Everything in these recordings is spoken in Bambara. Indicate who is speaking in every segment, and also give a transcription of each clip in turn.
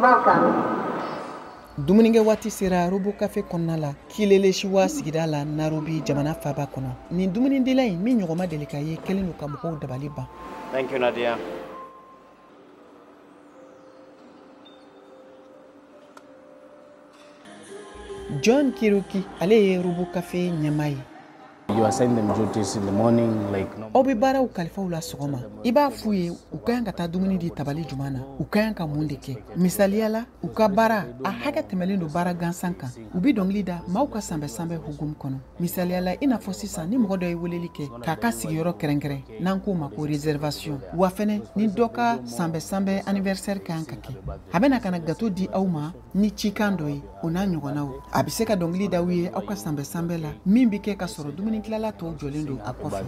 Speaker 1: Welcome.
Speaker 2: Dumunikɛ waati sera Robo Cafe kɔnɔna la, Kileleshwa sigida la, Nairobi jamana faba kɔnɔ. Nin dumunidila in min ɲɔgɔn ma deli ka ye, kɛlen don ka mɔgɔw dabali ban.
Speaker 3: Thank you, Nadia.
Speaker 2: John Kiruki, ale ye Robo Cafe ɲɛmaa ye.
Speaker 4: You assign them duties in the morning, like
Speaker 2: Aw bɛ baaraw kalifa u la sɔgɔma, i b'a f'u ye u ka kan ka taa dumuni di tabali jumɛn na, u ka kan ka mun de kɛ. Misaliya la, u ka baara a hakɛ tɛmɛlen don baara gansan kan. U bɛ dɔnkili da maaw ka sanbɛ sanbɛ hukumu kɔnɔ. Misaliya la, i n'a fɔ sisan, ni mɔgɔ dɔ ye weleli kɛ k'a ka sigiyɔrɔ kɛrɛnkɛrɛn, n'an k'o ma ko réservation, wa fɛnɛ ni dɔ ka sanbɛ sanbɛ anniversaire ka kan ka kɛ, a bɛna ka na gâteau di aw ma ni cikan dɔ ye, o n'a ɲɔgɔnnaw. A bɛ se ka dɔnkili da aw ye aw ka sanbɛ sanbɛ la, min bɛ kɛ ka sɔrɔ dumuni tilala tɔw jɔlen don a kɔfɛ.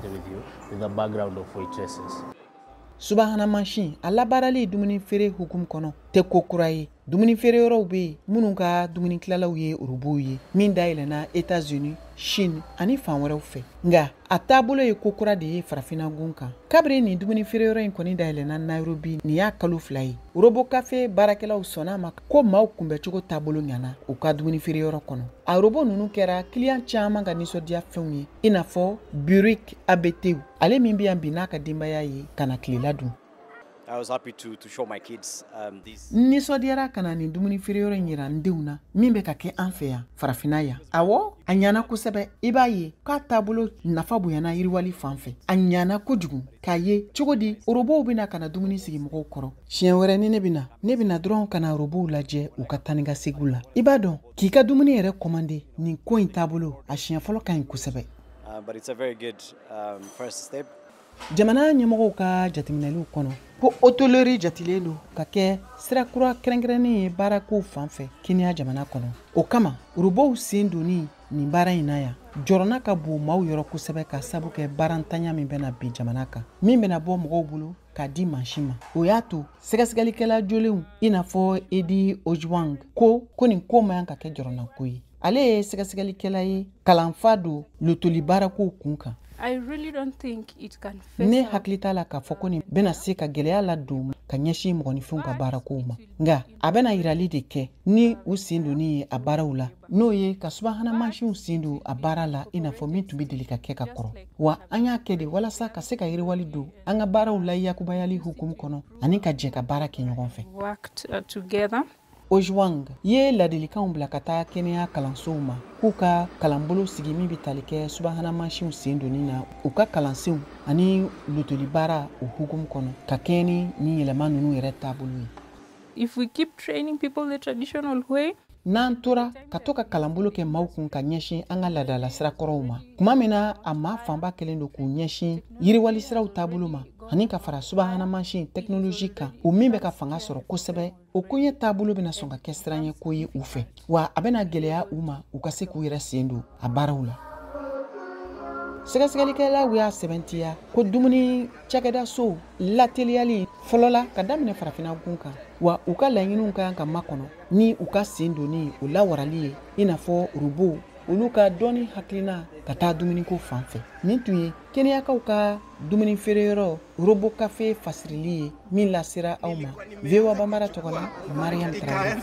Speaker 2: Subahana mansin a labaarali dumuni feere hukumu kɔnɔ tɛ ko kura ye. Dumuni feere yɔrɔw bɛ yen minnu ka dumuni tilalaw ye orobow ye, min dayɛlɛnna États-Unis, Chine ani fan wɛrɛw fɛ. Nka a taabolo ye ko kura de ye farafinna gun kan. Kabiri nin dumuni feere yɔrɔ in kɔni dayɛlɛnna Nairobi, nin y'a kalo 2 ye. Robo Cafe baarakɛlaw sɔnna a ma ko maaw kunbɛcogo taabolo ɲɛna u ka dumuni feere yɔrɔ kɔnɔ. A robo ninnu kɛra kiliyan caman ka nisɔndiya fɛnw ye, i n'a fɔ Burik Abetew, ale min bɛ yan bi n'a ka denbaya ye ka na tilela dun.
Speaker 3: I was happy to show my kids this.
Speaker 2: N nisɔndiyara ka na nin dumuni feere yɔrɔ in yira n denw na, min bɛ ka kɛ an fɛ yan farafinna yan. Awɔ, a ɲana kosɛbɛ. I b'a ye k'a taabolo nafa bonyana yiriwali fan fɛ. A ɲana kojugu k'a ye cogo di robow bɛna ka na dumuni sigi mɔgɔw kɔrɔ. Siɲɛ wɛrɛ ni ne bɛna, ne bɛna dɔrɔn ka na robow lajɛ u ka taa ni ka seginw la. I b'a dɔn k'i ka dumuni yɛrɛ kɔmande, nin ko in taabolo a siɲɛ fɔlɔ ka ɲi kosɛbɛ.
Speaker 3: But it's a very good first step.
Speaker 2: Jamana ɲɛmɔgɔw ka jateminɛliw kɔnɔ ko hôtellerie jatilen don ka kɛ sira kura kɛrɛnkɛrɛnnen ye baarakow fan fɛ Kenya jamana kɔnɔ. O kama robow sen donni nin baara in na yan jɔrɔna ka bon maaw yɔrɔ kosɛbɛ, ka sabu kɛ baarantanya min bɛna bin jamana kan, min bɛna bɔ mɔgɔw bolo k'a di mansin ma. O y'a to sɛgɛsɛgɛlikɛla jolenw i n'a fɔ Edi Ojwang ko nin ko man kan ka kɛ jɔrɔnako ye. Ale ye sɛgɛsɛgɛlikɛla ye, kalanfa don lotoli baarakow kun kan.
Speaker 5: I really don't think it can face
Speaker 2: Ne
Speaker 5: up.
Speaker 2: hakili t'a la k'a fɔ ko nin bɛna se ka gɛlɛya ladon ka ɲɛsin mɔgɔninfinw ka baarakow ma, nka a bɛna yirali de kɛ ni u sen donni ye a baaraw la, n'o ye ka subahana mansinw sen don a baara la, i n'a fɔ min tun bɛ deli ka kɛ ka kɔrɔ. Wa an y'a kɛ de walasa ka se ka yiriwali don an ka baaraw la yakubayali hukumu kɔnɔ, ani ka jɛ ka baara kɛ ɲɔgɔn fɛ.
Speaker 5: Worked together.
Speaker 2: Ojwang ye ladilikanw bila ka taa kɛnɛya kalansow ma k'u ka kalanbolo sigi min bɛ tali kɛ subahana mansinw sen donni na u ka kalansenw ani lotoli baara o hukumu kɔnɔ, ka kɛɲɛ ni nin yɛlɛma ninnu yɛrɛ taabolo ye.
Speaker 5: If we keep training people the traditional way,
Speaker 2: n'an tora ka to ka kalanbolo kɛ maaw kun ka ɲɛsin an ka laadala sira kɔrɔw ma, tuma min na a maa fanba kɛlen don k'u ɲɛsin yiriwali siraw taabolo ma ani ka fara subahana mansin tɛkinolozi kan, o min bɛ ka fanga sɔrɔ kosɛbɛ, o koɲɛ taabolo bɛna sɔn ka kɛ siranɲɛko ye u fɛ, wa a bɛna gɛlɛya u ma u ka se k'u yɛrɛ sen don a baaraw la. Sɛgɛsɛgɛlikɛlaw y'a sɛbɛntiya ko dumuni cakɛdasow lateliyali fɔlɔla ka daminɛ farafinna gun kan, wa u ka laɲiniw ka kan ka makɔnɔ ni u ka sen donni o lawarali ye, i n'a fɔ robow olu ka dɔnni hakilina ka taa dumuniko fan fɛ. Nin tun ye Kenyakaw ka dumuni feereyɔrɔ Robo Cafe fasirili ye min lasera aw ma VOA Bambara tɔgɔ la, Mariam Traoré.